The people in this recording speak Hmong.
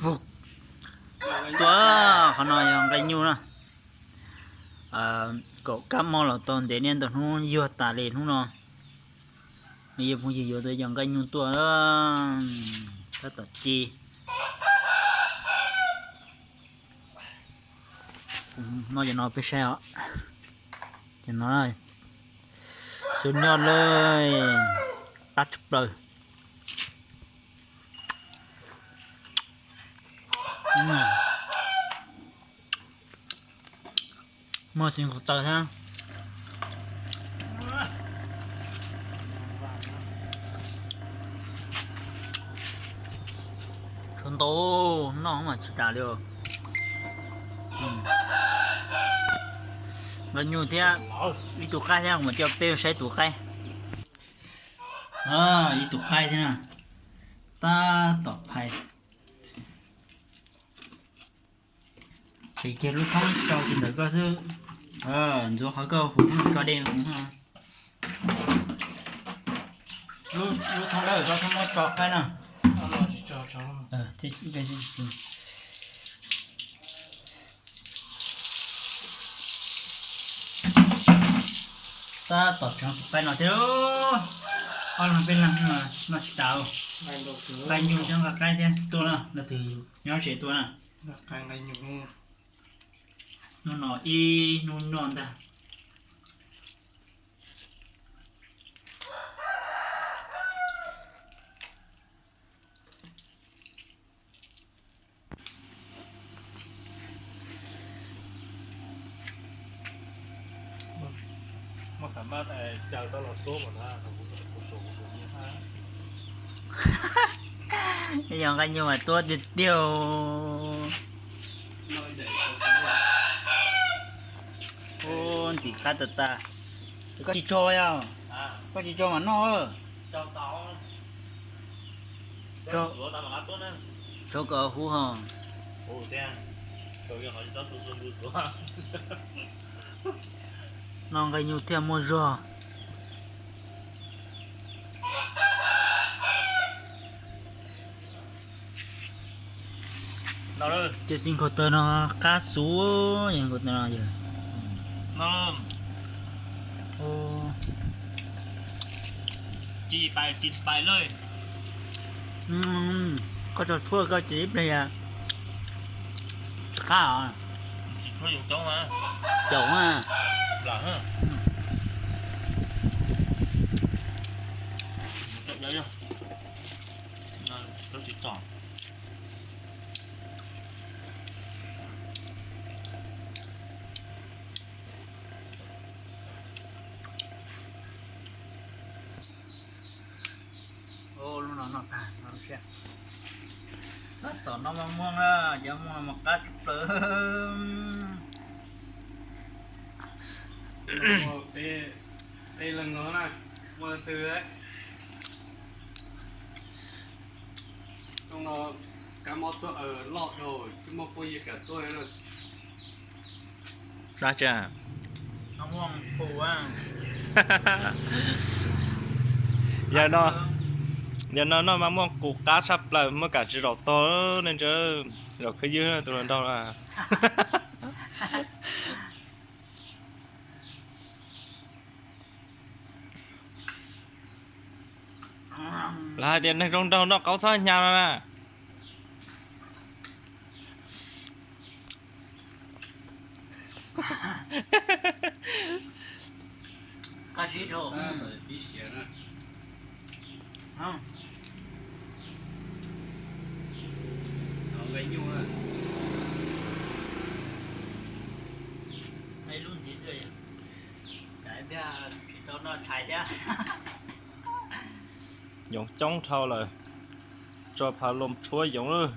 Tuaj, qhov no yog nqaij nyuj na. Kaum kab mob los tau ntev niaj ntau hnub, yuag tas li hnub no. Nws yog phooj ywg yuav tau cov nqaij nyuj tuaj, tab tom ci. Noj cov no peb saib os. Cov no xub nyob lawm, qab tshaj plaws. Muaj xis nkhaus taw thiab. Tshuav ntau, noj mas tsis tas li. Nqaij nyuj thiab, ib tug qaib thiab, kuv mam coj peb saib tus qaib. Ib tug qaib thiab na, tab tom phais. Ces kiag lub thoob tsau kiag ntawm koj xwb. Ntxuav qhov koj huv tso dej. Lub thoob dawb koj txhob muab tso qaib na. Tab tom tseev tus qaib no thiab. Ob leeg peb leeg no tsis tas. Nqaij nyuj thiab nqa qaib thiab tuaj na, leej twg nyob tsev tuaj na. Hnub no ib hnub noj ntag. Yog nqaij nyuj mas tuab tiag tiag. Ntxim qab tag tag. Koj tsis tso yog? Koj tsis tso mas noj. Tso kom huv ho. Noj nqaij nyuj thiaj muaj zog. Cov xis nkhaus taw no qab xwb, xis nkhaus taw no yog. Koj tso tshuaj koj tsis ib pliag tsis qab os. Caum na. Lub no noj tag no lub siab. Tab tom noj maj muaj na, cov maj muaj no mas qab tshaj plaws. Peb leeg no na, muaj leej twg? Hnub no kab mob tuaj loj dhau, twb muaj phooj ywg kam tuaj na. Dab tsi? Yog no, yog no noj mas muaj qus qab tshaj plaws, muaj kam tsis zaum tog ne, zaum khwb ywg tus hluas nraug na. Lawv hais tias neeg zoo nraug noj qaub txhob hnyav no na. Yoov coob dhau lawm, tso phav loos tshuab yoov lawm.